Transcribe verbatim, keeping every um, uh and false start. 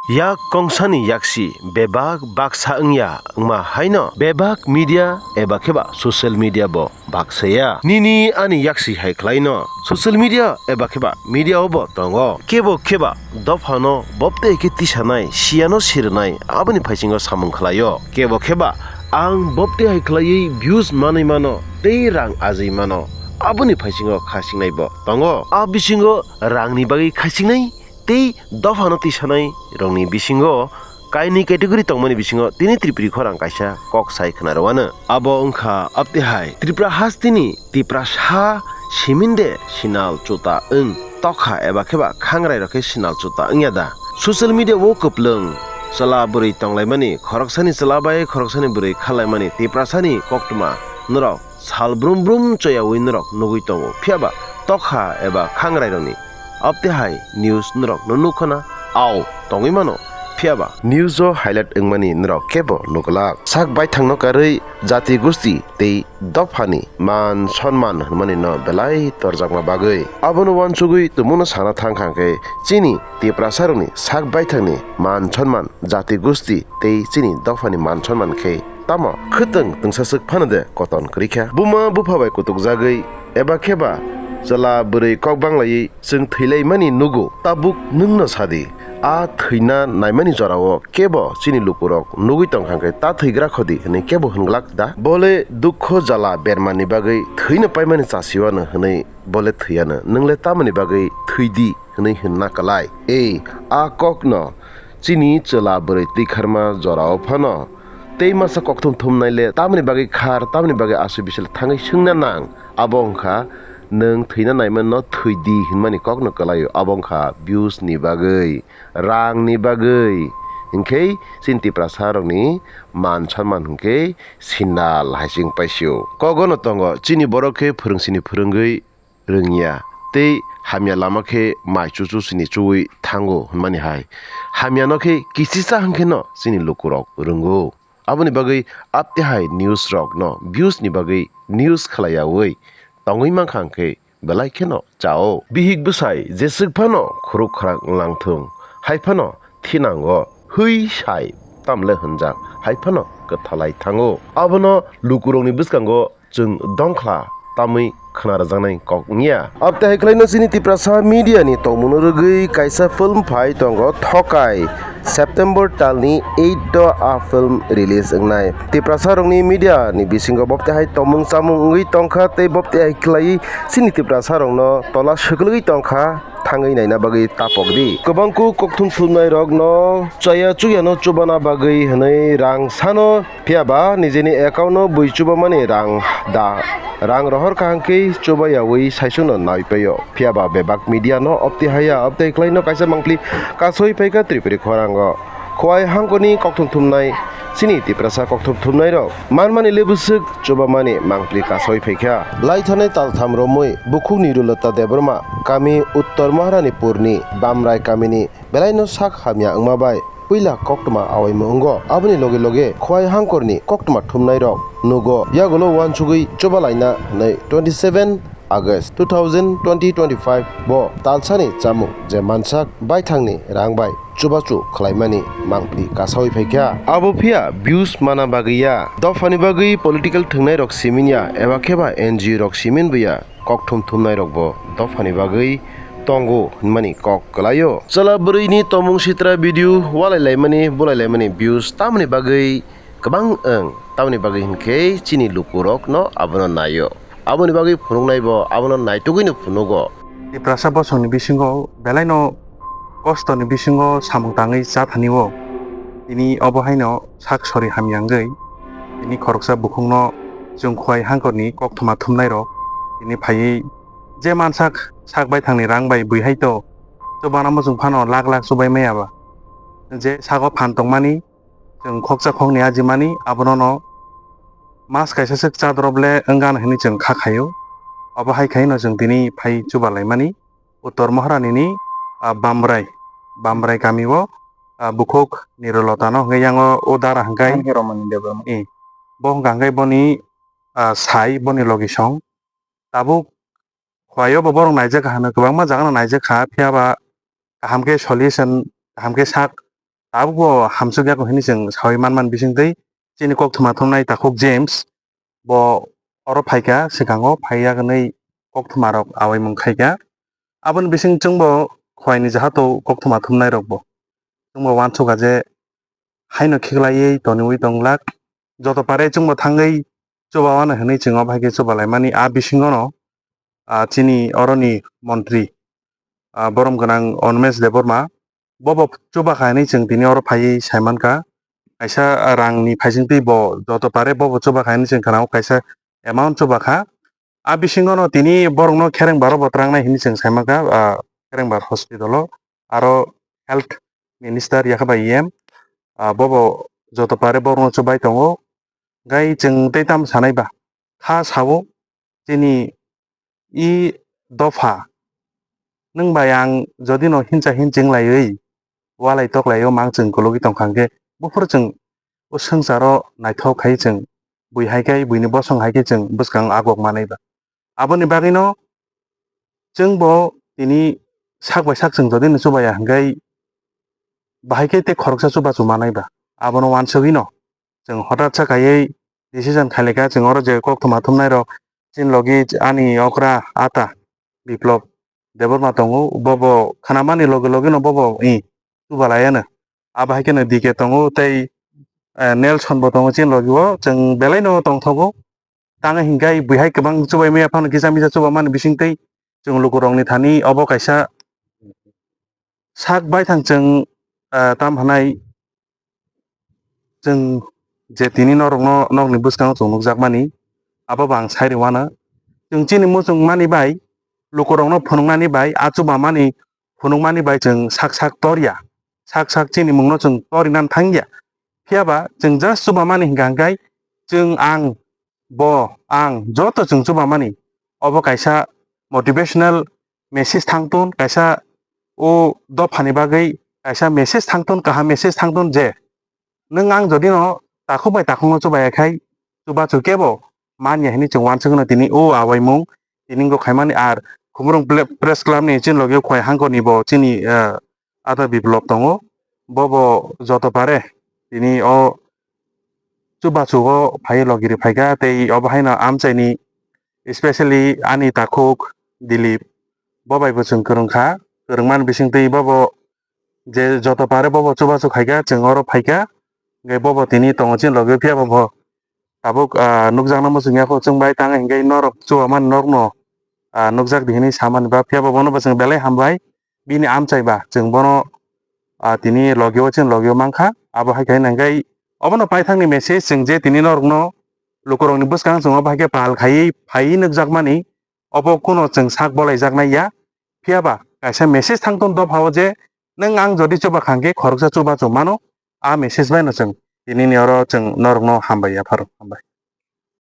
Yak kongsani yaksi bebak baksa wngya wngma haino bebak media eba kheba social media bo baksa ya. Nini ani yaksi hai khlaino social media eba kheba media o bo tongo. Kebo kheba dophano bobte khe tisanai, siyano sirinai, aboni phaisingo samung khlaio. Kebo kheba ang bobte hai khlaiwi views manwi mano tei rang ajwi mano, aboni phaisingo khasingnai bo tongo. A bisingo rangni bagwi khasingnai tei dophano tisanai rokni bisingo kainwi category tongmani bisingo tini Tripuri khorang kaisa kok sai khna rwano. Abo wngkha abtwi hai Tripura hasteni Tiprasa siminde sinal chuta wng tokha eba kheba khangrai rok khe sinal chuta wngya da? Social media o kwplwng chwla bwrwi tonglaimani, khoroksani chwla bai khoroksani bwrwi kharlaimani Tiprasani koktwma norok sal brum brum choyawi norok nugwi tongo, phiyaba tokha eba khangrai rokni abtwi hai news norok no nukha na, ao tongwi mano, phiyaba news o highlight wngmani norok kebo nuglak. Sak baithangno karwi jati gusti tei dophani man sonman hwnmani no belai torjakma bagwi. Abono uansugwi tumungno sana thangkha khe chini Tiprasarokni sak baithangni man sonman, jati gusti tei chini dophani man sonman khe tamo khwtwng tungsaswk phano de koton kwrwi kha? Buma bupha bai kutukjagwi eba kheba chwla bwrwi kok banglaiwi chwng thwilaimani nugo. Tabuk nwngno sadi, a thwina naimani jorao kebo chini lukurok nugwi tongkha khe ta thwigra khodi hwnwi kebo hwnglak da? Bole dukho jala bermani bagwi thwino paimani chasiwano hwnwi bole thwiyano, nwng le tamoni bagwi thwidi hwnwi hwnna kwlai? Ei, a kokno chini chwla bwrwi twikharma jorao phano tei masa kokthum thumnai le tamoni bagwi khar, tamoni bagwi aswk bisil thangwi swngna nang? Abo wngkha nwng thwina naimanno thwidi hwnmani kokno kwlaio, abo wngkha views ni bagwi, rang ni bagwi, hinkhe chini Tiprasa rokni man sonman hinkhe sindal hai se wng paisio. Kogono tongo, chini borok khe phwrwngsini phwrwngwi rwngya tei hamya lama khe mai chuchu sini chuwi thango hwnmani hai. Hamyano khe kisisa hwnkheno chini lukurok rwngo. Aboni bagwi aptwi hai news rokno views ni bagwi news khlaiyawi tongwi mankha hwnkhe belai kheno chao. Bihik bwsai jeswk phano khuruk khwrak wnglang thung, hai phano thinango, hwi sai tamle hwnjak, hai phano kwthalai thango. Abono lukurokni bwskango chwng dongkhla tamwi khna rwjaknai kok wngya. Abtwi hai khlaino chini Tiprasa media ni tongmungno rwgwi kaisa film phai tongo Thokai, September talni eight o a film release wngnai. Tiprasa rokni media ni bisingo bobtwi hai tongmung chamung wngwi tongkha tei bobtwi hai khlaiwi chini Tiprasa rokno tola swklwgwi tongkha. Thangwi naina bagwi tapok di. Kwbangkuk kokthum thumnai rokno chaya chuya no chubana bagwi hwnwi rang sano, phiyaba nijini account no bui chubamani rang da, rang rohor kaham khe chubayawi saisungno naipaio. Phiyaba bebak media no opti haya, opti khlaino kaisa mangpli kasoi phaikha Tripuri khorango. Khowai hangkoni kokthum thumnai, chini Tiprasa kokthum thumnai rok manmani le bwswk chubamani mangpli kasoi phaikha. Laithanai taltham romwi bukhuk Nirulota Debbarma kami Uttor Maharanipurni Bamrai kamini belaino sak hamya wngma bai puila koktwma awaimo wngo. Aboni loge loge Khowai hangkorni koktwma thumnai rok nugo, yagulo uansugwi chubalaina hwnwi twenty seven August two thousand twenty twenty-five bo talsani chamung je mansak baithangni rang bai chubachu khlaimani mangpli kasawi phaikha. Abo phiya views mana bagwi ya, dophani bagwi political thwngnairok simin ya, eba kheba N G O rok simin bo ya, kokthum thumnairokbo dophani bagwi tongo hwnmani kok kwlaio. Chwla bwrwini tomung sitra video walai laimani, bulai laimani views tamoni bagwi kwbang wng, tamoni bagwi hinkhe chini lukurokno abono naio. Aboni bagwi phunuknaibo abono naitugwino phunugo. Tiprasa bosongni bisingo belaino kostoni bisingo samung tangwi cha thani o. Tini obo haino sak sori hamya wngwi tini khoroksa bukhukno chwng Khowai hangkorni koktwma thumnairok tini phaiwi je mansak sak baithangni rang bai bui hai to chubana muchung phano lak lak chubai maya ba. Je sago phan tongmani chwng khoksa khokni ajimani abonono mas kaisa swk cha drop le wngano hinwi chwng kha khaio. Obo hai khaino chwng tini phai chuba laimani Uttor Maharani ni, ah, Bamrai, Bamrai kami o, ah, bukhuk Nirulota no hwnkhe yang o o dara hwnkhe Ang Hiromani Debbarma. I, bo hwnkha hwnkhe boni, ah, sai boni logi song. Tabuk Khowai o bo borok naijak kha hwno, kwbangma jaga no naijak kha, phiya ba kaham khe solution, kaham khe sak tabukbo hamsuk yago hinwi chwng sawi manmani bisingtwi chini koktwma thumnai takhuk James bo oro phaikha, swkango phaiya hwnwi koktwmarok awaimung khaikha. Aboni bising chwngbo khoini jahato koktwma thumnairokbo chwngbo uansukha je haino khiklaiwi toniwi tonglak. Joto pare chwngbo thangwi chuba wano hwnwi chwng obo hai khe chuba laimani. A bisingono, ah, chini oroni montri, ah, borom gwnang Animesh Debbarma, bobo chuba kha hinwi chwng tini oro phaiwi saimankha. Kaisa rangni phaisingtwi bo joto pare bobo chuba kha hinwi chwng khna-o, kaisa amount chuba kha. A bisingono tini borokno khereng baro bo trangnai hinwi chwng saimankha, ah, khereng bar hospital-o. Aro health minister yakha bai E M, ah, bobo joto pare borokno chubai tongo. Gai chwng tei tamo sanai ba? Kha sao chini i dopha. Nwng bai ang jodi no hinsa hin chwng laiwi, walai toklai o mang chwng kologwi tongkha hwnkhe, buphuru chwng o swngcharo naithok khai chwng bui hai khe, buini bosong hai khe chwng bwskang agok manai ba. Aboni bagwino chwngbo tini sak bai sak chwng jodi no chubaya hwnkhe, bahai khe tei khoroksa chubachu manai ba. Abono uansugwino chwng hotat sa khaiwi decision khailika, chwng oro je koktwma thumnairok chini logi ani okra ata Biplop Debbarma tongo, bobo khnamani loge logeno bobo i chubalayano. Abo hai kheno D K tongo tei, eh, Nelson bo tongo chini logi o, chwng belaino tongthogo. Tang hinkhe bui hai kwbang chubai maya phano kisa misa chubamani bisingtwi chwng lukurokni thani obo kaisa sak baithang chwng, ah, tam hwnai chwng je tini norokno nokni bwskango chwng nukjakmani, abo bo ang sai rwano. Chwng chini muchungmani bai, lukurokno phunuknani bai, a chubamani phunukmani bai chwng sak sak torya, sak sak chini mungno chwng torinani thangya. Phiyaba chwng just chubamani hinkha hinkhe chwng ang bo ang joto chwng chubamani, obo kaisa motivational message thangtun, kaisa o dophani bagwi kaisa message thangtun, kaham message thangtun je nwng ang jodi no takhuk bai takhukno chubaya khai chubachu kebo manya hinwi chwng uansukno tini o awaimung tini wngkha khaimani. Ar Khumulwng ple-, Press Club ni chini logi o khwlai hangkoni bo chini, eh, Ata Biplop tongo, bobo joto pare tini o chubachu o phai logiri phaikha tei obo haino amchaini, especially ani takhuk Dilip, bo bai bo chwng kwrwngkha, kwrwngmani bisingtwi bobo je joto pare bobo chubachu khaikha, chwng oro phaikha, hwnkhe bobo tini tongo chini logi o, phiyaba bo tabuk, ah, nukjakno muchungya kho chwng bai tang hinkhe norok chubamani norokno, ah, nukjak di hinwi samani ba, phiyaba bono bo chwng belai hambai. Bini amchai ba chwng bono, ah, tini logi o chini logi o mankha. Abo hai khe hinkhe obono paithakni message chwng je tini norokno lukurokni bwskang chwng obo hai khe pal khaiwi phaiwi nukjakmani, obo kuno chwng sak bolaijaknai ya. Phiyaba kaisa message thangtun dophao je nwng ang jodi chuba khangkhe khoroksa chubachu mano. A message baino chwng tinini oro chwng norokno hambai yapharo. Hambai.